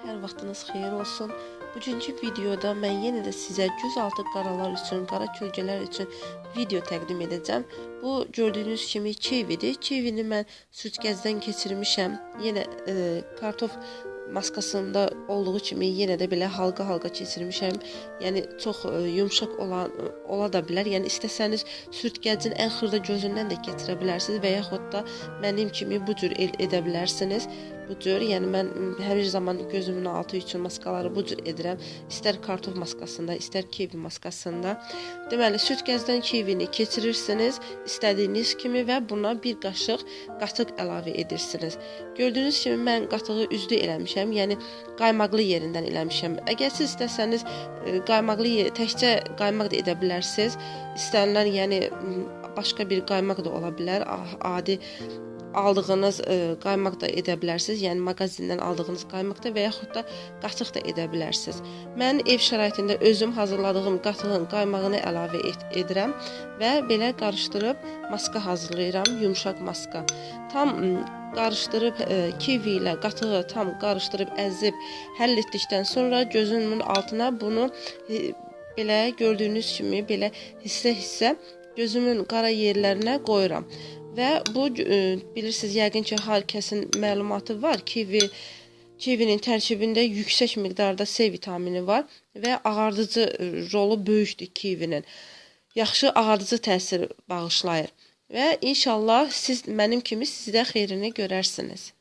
Hər vaxtınız xeyir olsun. Bugünkü videoda mən yenə də sizə gözaltı qaralar üçün, qara kölgələr üçün video təqdim edəcəm. Bu gördüyünüz kimi kividir. Kivini mən sürtgəcdən keçirmişəm. Yenə kartof maskasında olduğu kimi yenə də belə halqa-halqa keçirmişəm. Yəni çox yumşaq ola da bilər. Yəni istəsəniz sürtgəcin ən xırda gözündən də keçirə bilərsiniz və yaxud da mənim kimi bu cür edə bilərsiniz. Bu cür, yəni mən hər zaman gözümün altı üçün maskaları bu cür edirəm. İstər kartof maskasında, istər kivi maskasında. Deməli, sürtgəcdən kivini keçirirsiniz istədiyiniz kimi və buna bir qaşıq qatıq əlavə edirsiniz. Gördüyünüz kimi mən qatığı üzdü eləmişəm, yəni qaymaqlı yerindən eləmişəm. Əgər siz istəsəniz qaymaqlı, təkcə qaymaq da edə bilərsiniz. İstənilən, yəni başqa bir qaymaq da ola bilər, adi aldığınız qaymaq da edə bilərsiniz, yəni mağazindən aldığınız qaymaq da və yaxud da qatıq da edə bilərsiniz. Mən ev şəraitində özüm hazırladığım qatığın qaymağını əlavə edirəm və belə qarışdırıb maska hazırlayıram, yumşaq maska. Tam qarışdırıb kivi ilə qatığı tam qarışdırıb əzib həll etdikdən sonra gözümün altına bunu belə gördüyünüz kimi belə hissə-hissə gözümün qara yerlərinə qoyuram. Və bu, bilirsiniz, yəqin ki, hər kəsin məlumatı var. Kivinin tərkibində yüksək miqdarda C vitamini var və ağardıcı rolu böyükdür kivinin. Yaxşı ağardıcı təsir bağışlayır. Və inşallah siz mənim kimi siz də xeyrini görərsiniz.